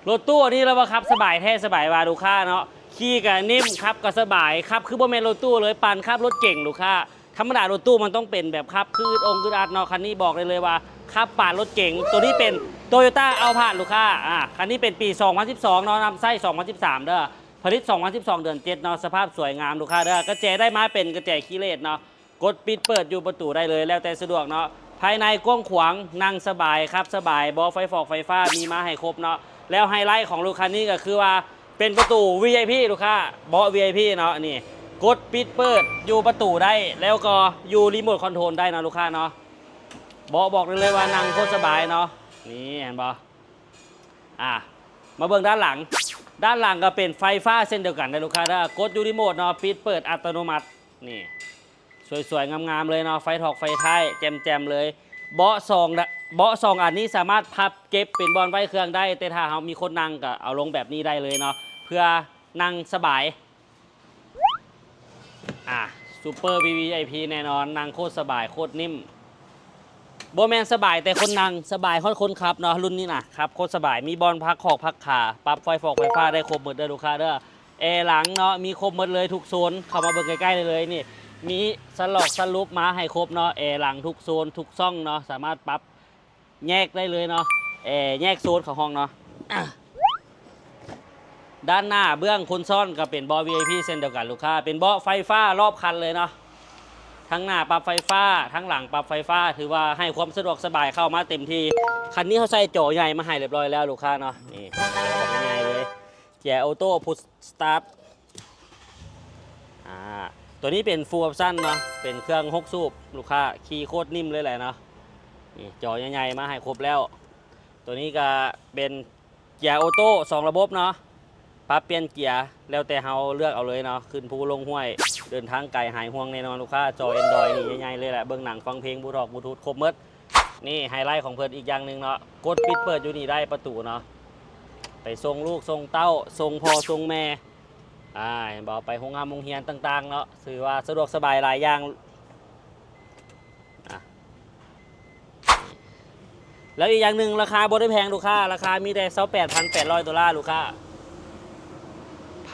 ລົດຕູ້ອັນນີ້ລະວ່າຂັບສະບາຍແທ້ສະບາຍວ່າລູກຄ້າເນາະ ຂີ່ກະນິ້ມ ຂັບກະສະບາຍ ຂັບຄືບໍ່ແມ່ນລົດຕູ້ເລີຍ ປານຂັບລົດເກັງລູກຄ້າ. ທຳມະດາລົດຕູ້ມັນຕ້ອງເປັນແບບຂັບຄືອຶດອົງອຶດອັດເນາະ ຄັນນີ້ບອກໄດ້ເລີຍວ່າຂັບປານລົດເກັງ. ໂຕນີ້ເປັນ Toyota Alphard ລູກຄ້າ ອາ ຄັນນີ້ເປັນປີສອງພັນສິບສອງເນາະ ນຳໃຊ້ສອງພັນສິບສາມເດີ ຜະລິດສອງພັນສິບສອງເດືອນເຈັດເນາະ ສະພາບສວຍງາມລູກຄ້າເດີ. ກະແຈໄດ້ມາເປັນກະແຈຄີເລດເນາະ ກົດປິດເປີດຢູ່ປະຕູໄດ້ເລີຍ ແລ້ວແຕ່ສະດວກເນາະ. ພາຍໃນກວ້າງຂວາງ ນັ່ງສະບາຍ ຂັບສະບາຍ ເບາະໄຟຟອກໄຟຟ້າມີມາໃຫ້ຄົບເນາະ ແລ້ວໄຮໄລຂອງລົດຄັນນີ້ກະຄືວ່າເປັນປະຕູ ວີໄອພີ ລູກຄ້າ ເບາະ ວີໄອພີ ເນາະ ນີ້ ກົດປິດເປີດຢູ່ປະຕູໄດ້ ແລ້ວກໍຢູ່ remote control ໄດ້ເນາະລູກຄ້າເນາະ. ເບາະບອກໄດ້ເລີຍວ່ານັ່ງໂຄດສະບາຍເນາະ ນີ້ເຫັນບໍ່ ອາ ມາເບິ່ງດ້ານຫຼັງ ດ້ານຫຼັງກະເປັນໄຟຟ້າເຊັ່ນດຽວກັນເດີລູກຄ້າເດີ ກົດຢູ່ remote ເນາະ ປິດເປີດອັດຕະໂນມັດ ນີ້ ສວຍໆງາມໆເລີຍເນາະ ໄຟຖອກໄຟທ້າຍແຈ່ມໆເລີຍ. ເບາະສອງ ເບາະສອງອັນນີ້ສາມາດພັບເກັບເປັນບ່ອນໄວ້ເຄື່ອງໄດ້ ແຕ່ຖ້າເຮົາມີຄົນນັ່ງກະເອົາລົງແບບນີ້ໄດ້ເລີຍເນາະ ເພື່ອນັ່ງສະບາຍ. ອາ Super ວີໄອພີ ແນ່ນອນ ນັ່ງໂຄດສະບາຍ ໂຄດນິ້ມ ບໍ່ແມ່ນສະບາຍແຕ່ຄົນນັ່ງ ສະບາຍຮອດຄົນຂັບເນາະ ລຸ້ນນີ້ນະ ຂັບໂຄດສະບາຍ ມີບ່ອນພັກຂອກພັກຂາ ປັບໄຟຟອກໄຟຟ້າໄດ້ຄົບໝົດເດີລູກຄ້າເດີ. ແອຫຼັງເນາະ ມີຄົບໝົດເລີຍທຸກໂຊນ ເຂົ້າມາເບິ່ງໃກ້ໆໄດ້ເລີຍ ນີ້ ມີສະຫຼອກສະຫຼຸບມາໃຫ້ຄົບເນາະ ແອຫຼັງທຸກໂຊນທຸກຊ່ອງເນາະ ສາມາດປັບແຍກໄດ້ເລີຍເນາະ ແອແຍກໂຊນເຂົ້າຫ້ອງເນາະ. ດ້ານໜ້າເບື້ອງຄົນຊ້ອນກະເປັນເບາະ ວີໄອພີ ເຊັ່ນດຽວກັນລູກຄ້າ ເປັນເບາະໄຟຟ້າລອບຄັນເລີຍເນາະ ທັງໜ້າປັບໄຟຟ້າ ທັງຫຼັງປັບໄຟຟ້າ ຖືວ່າໃຫ້ຄວາມສະດວກສະບາຍເຂົ້າມາເຕັມທີ່. ຄັນນີ້ເຮົາໃສ່ຈໍໃຫຍ່ມາໃຫ້ລຽບຮ້ອຍແລ້ວລູກຄ້າເນາະ ນີ້ ຈໍໃຫຍ່ເລີຍ ເກຍໂອໂຕ້ ພຸດສະຕາດ ອາ ໂຕນີ້ເປັນ Full Option ເນາະ ເປັນເຄື່ອງຫົກສູບ ລູກຄ້າຂີ່ໂຄດນິ້ມເລີຍແຫຼະເນາະ ນີ້ ຈໍໃຫຍ່ໆມາໃຫ້ຄົບແລ້ວ. ໂຕນີ້ກະເປັນເກຍໂອໂຕ້ສອງລະບົບເນາະ ປັບປ່ຽນເກຍແລ້ວແຕ່ເຮົາເລືອກເອົາເລີຍເນາະ ຂຶ້ນພູລົງຫ້ວຍ ເດີນທາງໄກຫາຍຫ່ວງແນ່ນອນລູກຄ້າ. ຈໍ Android ນີ້ໃຫຍ່ໆເລີຍແຫຼະ ເບິ່ງໜັງຟັງເພງ Bluetooth Bluetooth ຄົບໝົດ. ນີ້ໄຮໄລຂອງເພິ່ນອີກຢ່າງໜຶ່ງເນາະ ກົດປິດເປີດຢູ່ນີ້ໄດ້ປະຕູເນາະ ໄປສົ່ງລູກສົ່ງເຕົ້າ ສົ່ງພໍ່ສົ່ງແມ່ ອາ ເຫັນບໍ່ ໄປໂຮງຮ່ຳໂຮງຮຽນຕ່າງໆເນາະ ຖືວ່າສະດວກສະບາຍຫຼາຍຢ່າງ. ອາ ແລ້ວອີກຢ່າງໜຶ່ງ ລາຄາບໍ່ໄດ້ແພງລູກຄ້າ ລາຄາມີແຕ່ຊາວແປດພັນແປດຮ້ອຍໂດລາລູກຄ້າ.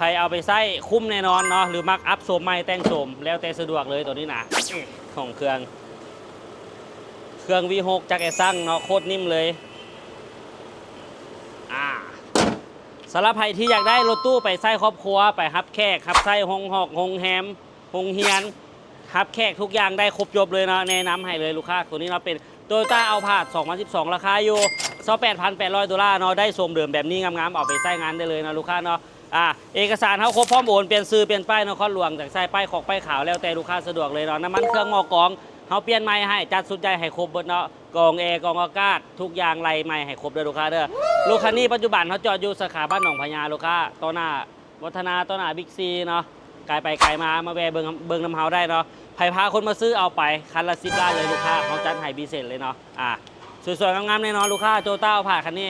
ໃຜເອົາໄປໃຊ້ຄຸ້ມແນ່ນອນເນາະ ຫຼືມັກອັບໂສມໃໝ່ແຕ່ງໂສມ ແລ້ວແຕ່ສະດວກເລີຍໂຕນີ້ນະ. ຂອງເຄື່ອງ ເຄື່ອງ ວີຫົກ ຈັກແອຊັງເນາະ ໂຄດນິ້ມເລີຍ. ອາ ສຳລັບໃຜທີ່ຢາກໄດ້ລົດຕູ້ໄປໃຊ້ຄອບຄົວ ໄປຮັບແຂກ ຮັບໃຊ້ໂຮງຮອກໂຮງແຮມ ໂຮງຮຽນ ຮັບແຂກທຸກຢ່າງໄດ້ຄົບຈົບເລີຍເນາະ ແນະນຳໃຫ້ເລີຍລູກຄ້າ. ໂຕນີ້ເນາະ ເປັນ Toyota Alphard ສອງພັນສິບສອງ ລາຄາຢູ່ຊາວແປດພັນແປດຮ້ອຍໂດລາເນາະ ໄດ້ໂສມເດີມແບບນີ້ງາມໆ ເອົາໄປໃຊ້ງານໄດ້ເລີຍເນາະລູກຄ້າເນາະ. ອາ ເອກະສານເຮົາຄົບພ້ອມໂອນ ປ່ຽນຊື່ປ່ຽນປ້າຍນະຄອນຫຼວງ ຈາກໃຊ້ປ້າຍຂອກປ້າຍຂາວ ແລ້ວແຕ່ລູກຄ້າສະດວກເລີຍເນາະ. ນ້ຳມັນເຄື່ອງໝໍ້ກອງ ເຮົາປ່ຽນໃໝ່ໃຫ້ ຈັດຊຸດໃຫຍ່ໃຫ້ຄົບເບິດເນາະ ກອງແອ ກອງອາກາດ ທຸກຢ່າງໄລ່ໃໝ່ໃຫ້ຄົບເດີລູກຄ້າເດີ. ລົດຄັນນີ້ປັດຈຸບັນເຮົາຈອດຢູ່ສາຂາບ້ານໜອງພະຍາລູກຄ້າ ຕໍ່ໜ້າວັດທະນາ ຕໍ່ໜ້າ Big C ເນາະ. ກາຍໄປກາຍມາ ມາແວ່ເບິ່ງ ເບິ່ງນຳເຮົາໄດ້ເນາະ. ໃຜພາຄົນມາຊື້ເອົາໄປ ຄັນລະສິບລ້ານເລີຍລູກຄ້າ ເຮົາຈັດໃຫ້ພິເສດເລີຍເນາະ. ອາ ສວຍໆງາມໆແນ່ນອນລູກຄ້າ Toyota Alphard ຄັນນີ້